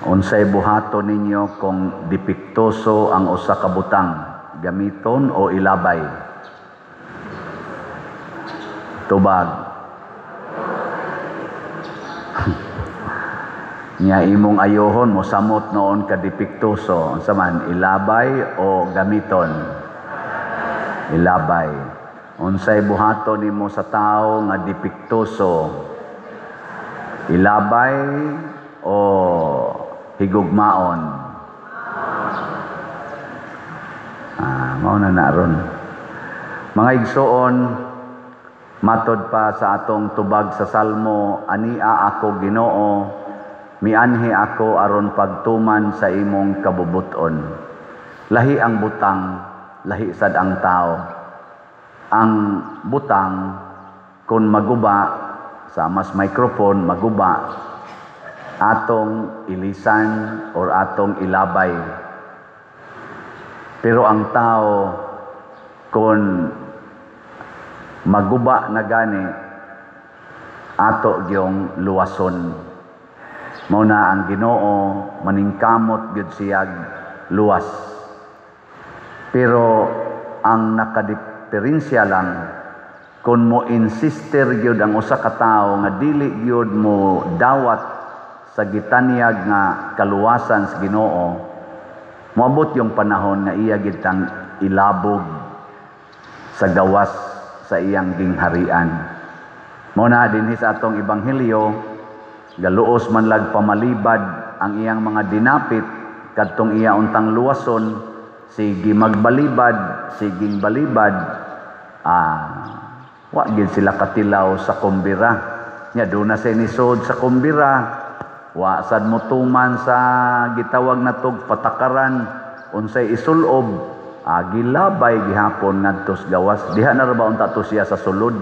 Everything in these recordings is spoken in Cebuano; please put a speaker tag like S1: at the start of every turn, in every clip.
S1: Unsay buhaton ninyo kung depektuso ang usa ka butang, gamiton o ilabay? Tubag. Nya imong ayohon mo samot noon ka depektuso, unsa man, ilabay o gamiton? Ilabay. Unsay buhaton nimo sa tawo nga depektuso? Ilabay o higugmaon? Mao na na ron. Mga igsoon, matod pa sa atong tubag sa Salmo, ania ako Ginoo, mianhi ako aron pagtuman sa imong kabubuton. Lahi ang butang, lahi sad ang tao. Ang butang kung maguba sa mas microphone, maguba, atong ilisan or atong ilabay. Pero ang tao kung maguba na gani, ato gyong luwason. Mao na ang Ginoo maningkamot gyud siyag luwas. Pero ang nakadiperensya lang, kung mo insister gyud ang usa ka tawo nga dili gyud mo dawat sa gitanyag nga kaluwasan sa Ginoo, moabot yung panahon nga iya gyud tang ilabog sa gawas sa iyang gingharian. Mao na dinhi sa atong ebanghelyo, galuos man lag pamalibad ang iyang mga dinapit kadtong iya untang luwason, sige magbalibad, siging balibad, wa gid sila katilaw sa kumbira. Nya doon na sa inisod sa kumbira, wa sad mo tuman sa gitawag na tog patakaran unsay isulob, gilabay gihapon ngadto sa gawas. Diha na ra ba unta to siya sa sulod,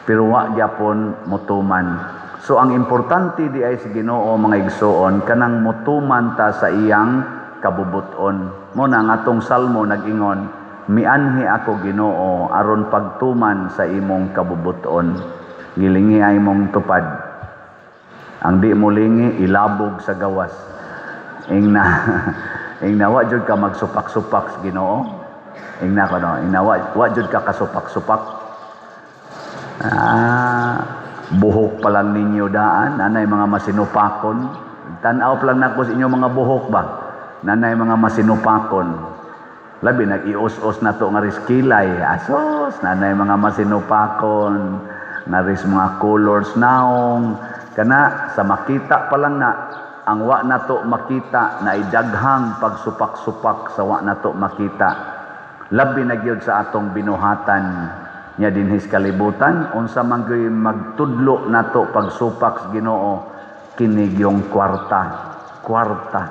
S1: pero wa gyapon motuman. So ang importante di ay sa Ginoo, mga igsoon, kanang motuman ta sa iyang kabubuton. Mo na ang atong salmo nag-ingon, mianhi ako Ginoo aron pagtuman sa imong kabubuton. Gilingi ay mong tupad. Ang di mo lingi, ilabog sa gawas. Ingna, ingna wa jud ka magsupak-supak sa Ginoo. Ingna ko no, ingna wa jud ka kasupak-supak. Buhok pa lang ninyo daan, nanay mga masinupakon. Tan-aw pa lang nako sa inyo mga buhok ba? Nanay mga masinupakon. Labi nag-ius-us na to nga riskilay. Asos, nanay mga masinupakon. Naris mga colors naong. Kana sa makita pa lang na, ang wa na to makita na idaghang pagsupak-supak sa wa na to makita. Labi na gyud sa atong binuhatan nya dinhis kalibutan, unsa man gyud magtudlo nato pagsupak sa Ginoo, kini gyung kwarta, kwarta.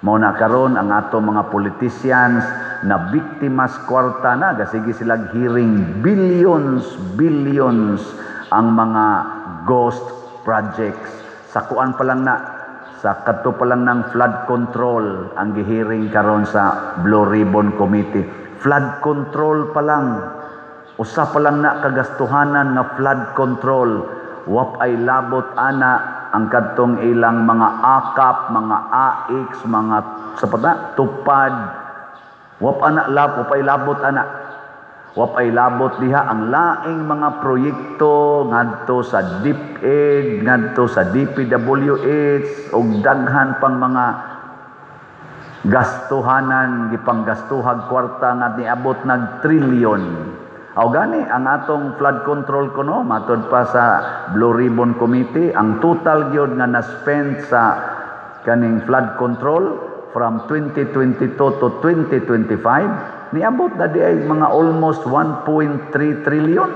S1: Mao na karon ang ato mga politicians na biktimas kwarta na, gasige silag hearing, billions, billions ang mga ghost projects. Sa kuan pa lang na, sa kadto pa lang ng flood control ang gihearing karon sa Blue Ribbon Committee. Flood control pa lang, usa pa lang na kagastuhanan nga flood control, wap ay labot ana ang kadtong ilang mga akap, mga AX, mga sapata, tupad. Wap ana lab, wap ay labot ana. Wap ay labot diha ang laing mga proyekto ngadto sa DepEd, ngadto sa DPWH ug daghan pang mga gastuhanan, gipanggastuhag kwarta nga niabot nag trilyon. Aw gani ang atong flood control kuno, matod pa sa Blue Ribbon Committee, ang total gyud nga na-spend sa kaning flood control from 2022 to 2025 niabot na di ay mga almost 1.3 trillion.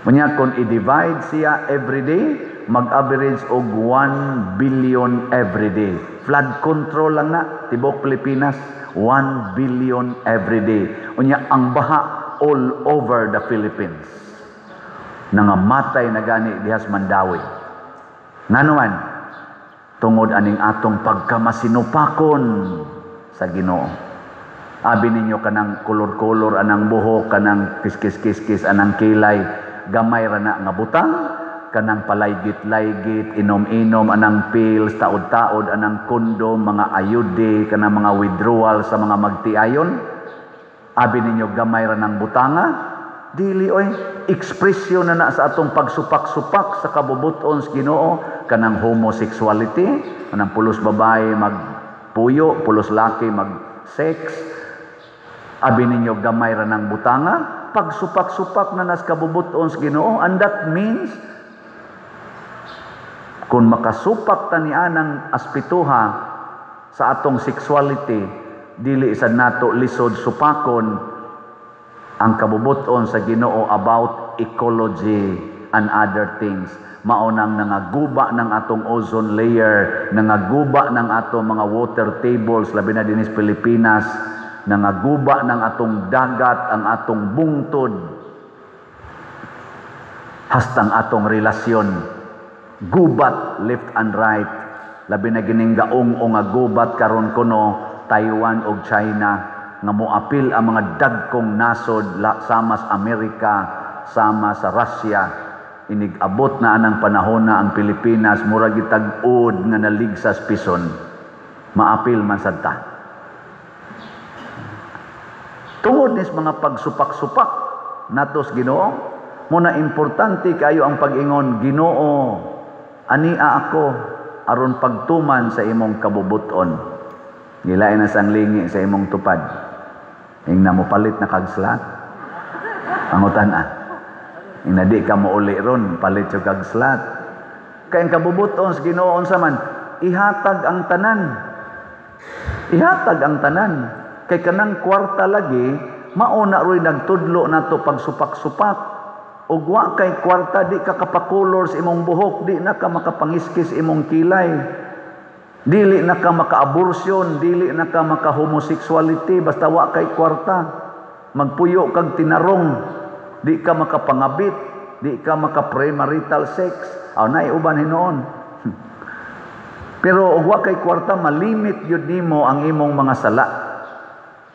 S1: Unya kung i-divide siya every day, mag-average og 1 billion every day. Flood control lang na tibok Pilipinas, 1 billion every day. Unya ang baha all over the Philippines. Nangamatay na gani dihas Mandawi. Ngano man, tungod aning atong pagkamasinupakon sa Ginoo. Abi ninyo kanang kolor-kolor anang buhok, kanang kiskis-kiskis anang kilay, gamay ra na nga butang, Kanang palaygit-laygit, inom-inom anang pills, taod-taod anang kondom, mga ayude, kanang mga withdrawal sa mga magtiayon. Abi ninyo gamay ra ng butanga? Dili oy, ekspresyon na na sa atong pagsupak-supak sa kabubuton sa Ginoo, kanang homosexuality, kanang pulos babae magpuyo, pulos laki mag-sex. Abi ninyo gamay ra ng butanga? Pagsupak-supak na nas kabubuton sa Ginoo, and that means kung makasupak ta ni anang aspituha sa atong sexuality, dili sa nato lisod supakon ang kabubuton sa Ginoo about ecology and other things. Mao nang nangaguba ng atong ozone layer, nangaguba ng atong mga water tables, labi na dinhi sa Pilipinas, nangaguba ng atong dagat, ang atong bungtod, hastang atong relasyon gubat left and right, labi na gining gaong o nga gubat karon kuno Taiwan ug China nga moapil ang mga dagkong nasod sama sa Amerika, sama sa Russia. Inig-abot na anang panahon na ang Pilipinas murag gitag-od nga naligsas pison, maapil man sad ta tungod nis mga pagsupak-supak natos Ginoo. Muna importante kayo ang pag-ingon, "Ginoo, ania ako aron pagtuman sa imong kabubuton." Gilain na sang lingi sa imong tupad. Ingna mo palit na kag slat. Pangutan ah. Ingna di ka mo uli ron, palit yung kag slat. Kay ang kabubuton sa Ginoo unsa man, ihatag ang tanan. Ihatag ang tanan. Kay kanang kwarta lagi, mao na ro'y nagtudlo nato pagsupak-supak. Ug wa kay kwarta, di ka kapakulor sa imong buhok, di na ka makapangiskis imong kilay. Dili na ka maka-abortion, dili na ka maka-homosexuality, basta wa kay kwarta. Magpuyo kag tinarong, di ka makapangabit, di ka maka-premarital sex. Aw naay uban hinuon. Pero og wa kay kwarta, malimit gyud nimo ang imong mga sala.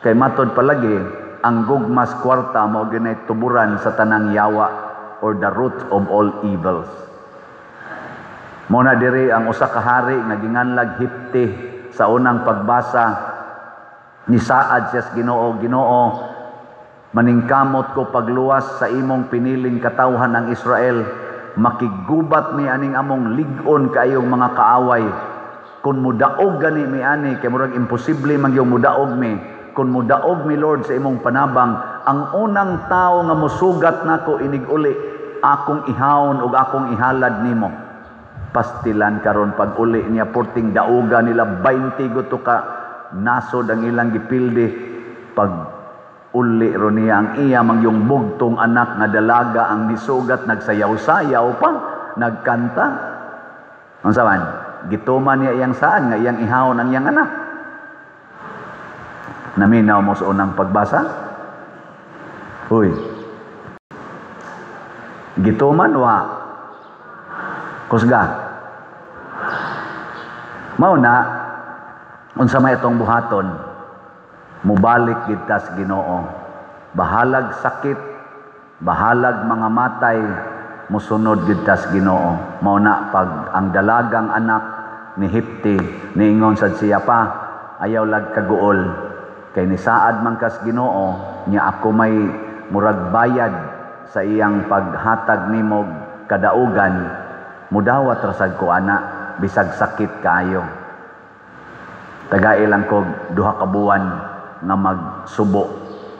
S1: Kay matod palagi, ang gugmas kwarta mao ginay tuburan sa tanang yawa or the root of all evils. Muna diri ang usa ka hari nga ginganlag Hipti sa unang pagbasa, nisaad siya sa Ginoo, "Ginoo, maningkamot ko pagluwas sa imong piniling katawhan ang Israel. Makiggubat mi aning among lig-on kaayong mga kaaway. Kung mudaog gani mi ani, kay murag imposible man gyud mudaog mi. Kung mudaog mi, Lord, sa imong panabang, ang unang tawo nga musugat nako inig uli, akong ihawon ug akong ihalad nimo." Pastilan karon pag uli niya, porting dauga nila, 20 guto ka nasod ang ilang gipildi. Pag uli ro niya, ang iya mangyong bugtong anak nga dalaga ang nisugat, nagsayaw-sayaw pa, nagkanta. Unsa man gituman niya iyang saan nga iyang ihawon ang iyang anak? Naminaw mo sa unang pagbasa? Uy, gituman wa? Kusga. Mao na unsa may atong buhaton, mubalik gid ta sa Ginoo. Bahalag sakit, bahalag mga matay, musunod gid ta sa Ginoo. Mao na pag ang dalagang anak ni Hipti niingon sad siya pa, "Ayaw lag kaguol kay nisaad man kas Ginoo nya ako may murag bayad sa iyang paghatag nimo kadaugan, mudawat rasad ko ana bisag sakit kaayo. Tagai lang ko 2 ka buwan nga magsubo,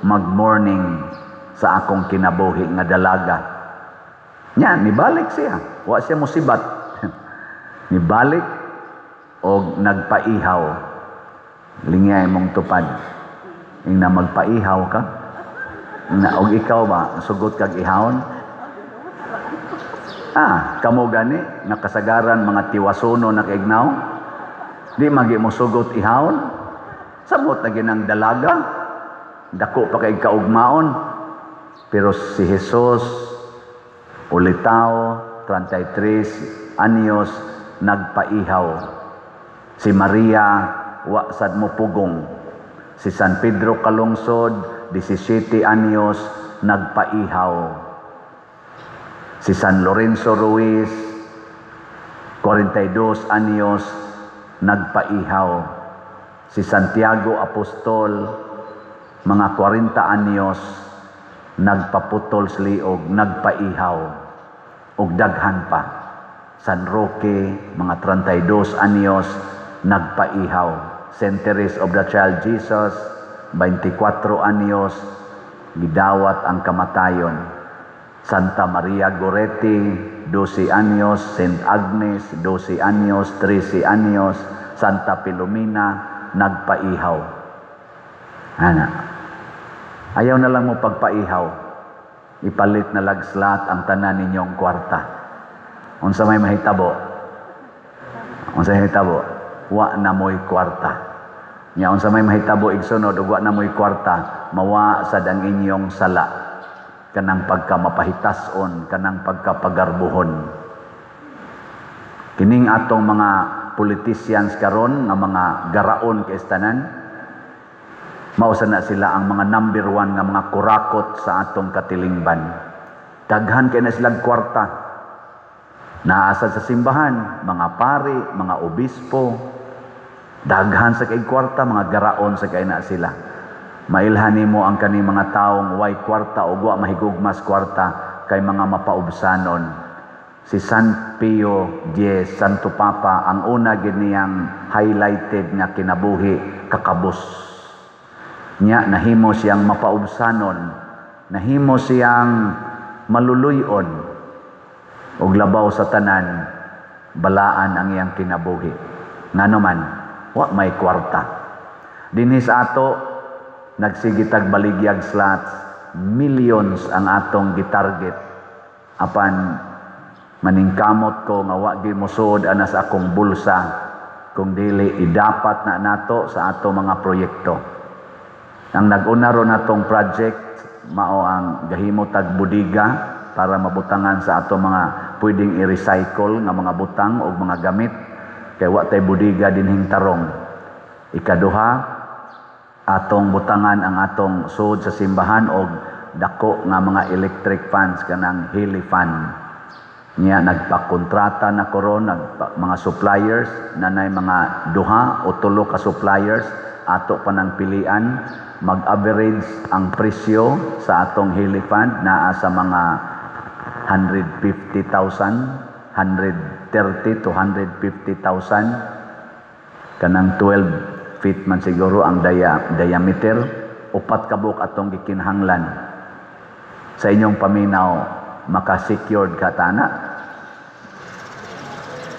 S1: magmourning sa akong kinabuhi nga dalaga." Nya nibalik siya, wa siya musibat. Nibalik og nagpaihaw. Lingay mong tupad. Ingna magpaihaw ka. Na og ikaw ba sugot kag ihawon? Ah, kamo gani nakasagaran mga tiwasono na kaignaw. Di magi mo sugot ihawon. Samot na ginang dalaga. Dako pa kay kaugmaon. Pero si Jesus ulitaw, 33 anyos, nagpaihaw. Si Maria wa sad mo pugong. Si San Pedro Kalungsod, 17 anyos, nagpaihaw. Si San Lorenzo Ruiz, 42 anyos, nagpaihaw. Si Santiago Apostol, mga 40 anyos, nagpaputol sa liog, nagpaihaw. Ug daghan pa. San Roque, mga 32 anyos, nagpaihaw. Saint Therese of the Child Jesus, 24 anyos, gidawat ang kamatayon. Santa Maria Goretti, 12 anyos, Saint Agnes, 12 anyos, 13 anyos, Santa Filomena, nagpaihaw. Ana. Ayaw na lang mo pagpaihaw. Ipalit na lag slot ang tanan ninyong kwarta. Unsa may mahitabo? Unsa may mahitabo? Wa na mo'y kwarta. Nya unsa may mahitabo, igsunod, ug wa na mo'y kwarta, mawa sad ang inyong sala, kanang pagka mapahitason, kanang pagkapagarbuhon. Kining atong mga politicians karon nga mga garaon kay tanan, mao na sila ang mga number one nga mga kurakot sa atong katilingban. Daghan kay na silang kwarta. Naa sa simbahan, mga pari, mga obispo, daghan sa kay kwarta, mga garaon sa kay na sila. Mailhan nimo ang kani mga taong way kwarta o wa mahigugmas kwarta kay mga mapaubsanon. Si San Pio X, Santo Papa, ang una gid niyang highlighted nga kinabuhi, kakabos. Nya nahimo siyang mapaubsanon, nahimo siyang maluluyon, ug labaw sa tanan, balaan ang iyang kinabuhi. Ngano man, wa may kwarta. Dinhi sa ato, nagsige tag baligyag slots, millions ang atong gitarget. Apan maningkamot ko nga wa gyud mosuod ana sa akong bulsa kung dili idapat na nato sa ato mga proyekto. Ang nag-una ron natong project mao ang gahimo tag budiga para mabutangan sa ato mga pwedeng i-recycle nga mga butang o mga gamit kay wa tay budiga dinhing tarong. Ikaduha, atong butangan ang atong sud sa simbahan og dako nga mga electric fans, kanang heli fan. Nya nagpakontrata na ko ron nagpa, mga suppliers nanay mga duha o tulo ka suppliers, ato pa nang pilian. Mag-average ang presyo sa atong heli fan naa sa mga 150,000, 130 to 150,000, kanang 12 feet man siguro ang diameter. Upat ka buok atong gikinahanglan. Sa inyong paminaw, maka-secured ka tana?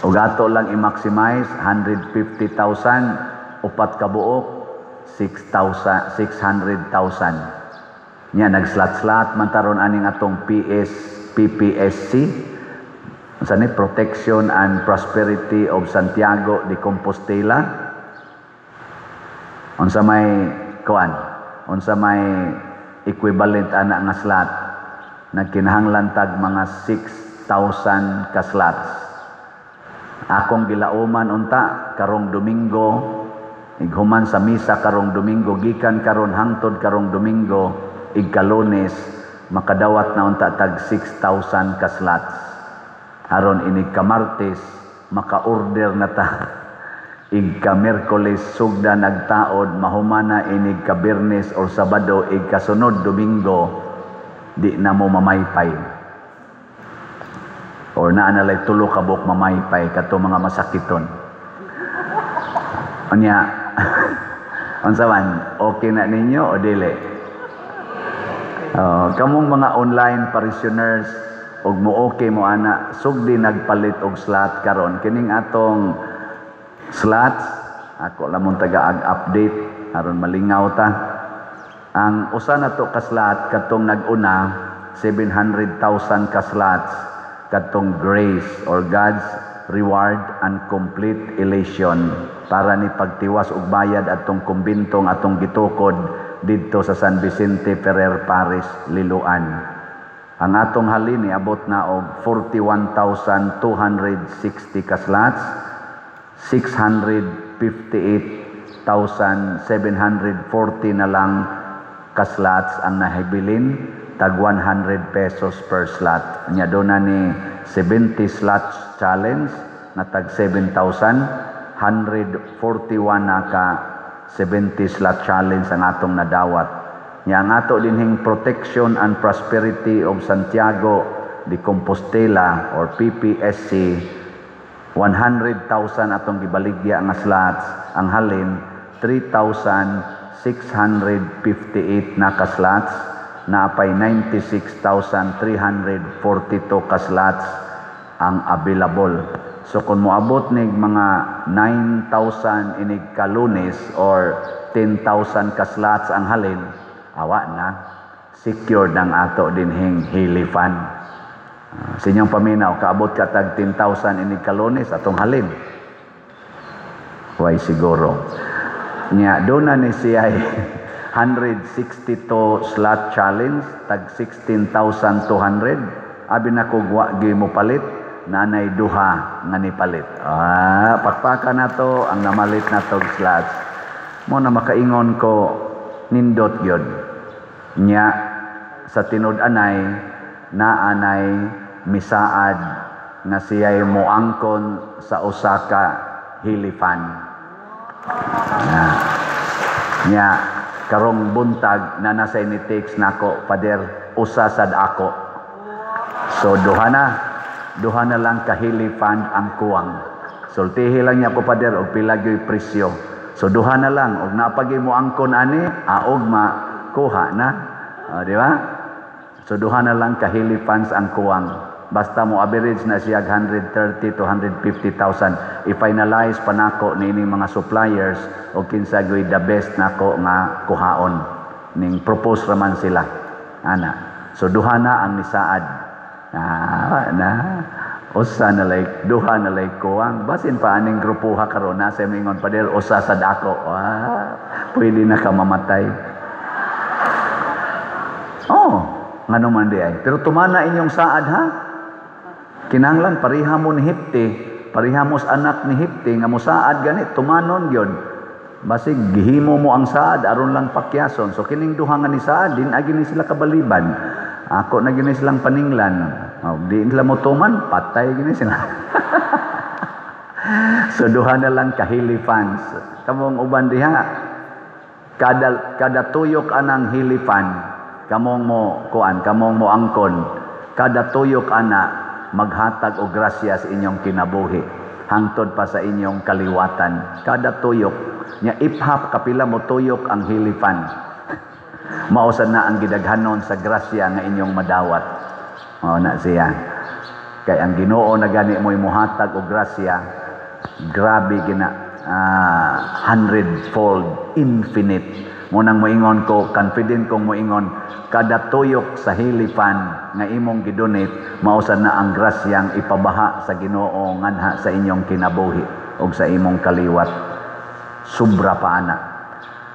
S1: Ug ato lang i-maximize 150,000, upat ka buok, 6,000, 600,000. Nya nag-slot-slot man taron aning atong PS PPSC. Unsa ni, Protection and Prosperity of Santiago de Compostela. Unsa may kuan, unsa may equivalent ana nga slot? Nagkinahanglan tag mga 6,000 ka slots. Akong gilauman unta karong Domingo, ighuman sa misa karong Domingo, gikan karon hangtod karong Domingo, igkalunes, makadawat na unta tag 6,000 ka slots. Aron inig ka-Martes maka-order na ta, igka Miyerkules sugda nagtaod, mahumana inig ka Biyernes or Sabado, igkasunod Domingo di na mo mamaypay or naa na lay tulo ka buok mamaypay kato mga masakiton. Unya, unsa man, okay na ninyo o dili? Kamong mga online parishioners og mo okay mo ana, sugdi nagpalit og slot karon. Kining atong slots, ako lamon taga update aron malingaw ta. Ang usa na to ka slot, katong nag-una 700,000 ka slots, katong grace or God's reward and complete elation, para ni pagtiwas og bayad atong kumbintong atong gitukod didto sa San Vicente Ferrer Parish, Liloan. Ang atong halin niabot na og 41,260 ka slots, 658,740 na lang ka slots ang nahibilin. Tag 100 pesos per slot. Nya duna ni 70 slots challenge na tag 7,000, 141 na ka 70 slot challenge ang atong nadawat. Nya ang ato dinhing Protection and Prosperity of Santiago de Compostela or PPSC, 100,000 atong gibaligya nga slots, ang halin 3,658 na ka slots, naapay 96,342 ka slots ang available. So kung moabot nig mga 9,000 inig ka Lunes or 10,000 ka slots ang halin, awa na, secured ang ato dinhing Healy Fund. Sa inyong paminaw, kaabot ka tag 10,000 inig ka Lunes atong halin? Way siguro. Nya duna ni siya 162 slot challenge tag 16,200. Abi na ko wa gyud mo palit, nanay duha nga nipalit. Ah, pakpaka na to ang namalit na tog slots. Mo na makaingon ko, nindot gyud. Nya sa tinud-anay, naanay misaad nga siya'y moangkon sa usa ka Healy Fund. Nya. Nya karong buntag na nasa ni text nako, "Father, usa sad ako." So duha na. Duha na lang ka Healy Fund ang kuwang. Sultihi lang niya ko, Father, og pila gyoy presyo. So duha na lang og napagi mo angkon ani, aog ma kuha na. O, di ba? So duha na lang ka Healy Funds ang kuwang. Basta mo average na siya 130 to 150,000. I-finalize pa nako niining mga suppliers o kinsa gyoy the best nako nga kuhaon. Ning propose raman sila. Ana. So duha na ang nisaad. Ah, na usa na like duha na like kuwang. Basin pa aning grupuha karon na sa mingon, "Pader, usa sad ako." Ah, pwede na ka mamatay. Oh, ngano man di ay. Pero tumana inyong saad, ha. Kinahanglan pareha mo ni Hipti, pareha mo sa anak ni Hipti nga mosaad gani, tumanon gyud. Basig gihimo mo ang saad aron lang pakyason. So kining duha nga ni saad, din agi ni sila kabaliban. Ako na gini silang paninglan. Oh, di sila mo tuman, patay gini sila. So duha na lang ka Healy Funds. Kamong uban diha, kada kada tuyok anang Healy Fund, kamong mo kuan, kamong mo angkon, kada tuyok ana maghatag og grasya sa inyong kinabuhi hangtod pa sa inyong kaliwatan. Kada tuyok nya, iphap kapila mo tuyok ang Healy Fund, mao sad na ang gidaghanon sa grasya nga inyong madawat. Mao na siya, kay ang Ginoo na gani mo'y muhatag og grasya, grabe gina, hundredfold, infinite. Mo nang moingon ko, confident kong moingon, kada tuyok sa Healy Fund nga imong gidonate, mao sad na ang grasyang ipabaha sa Ginoo nganha sa inyong kinabuhi og sa imong kaliwat. Sobra pa ana.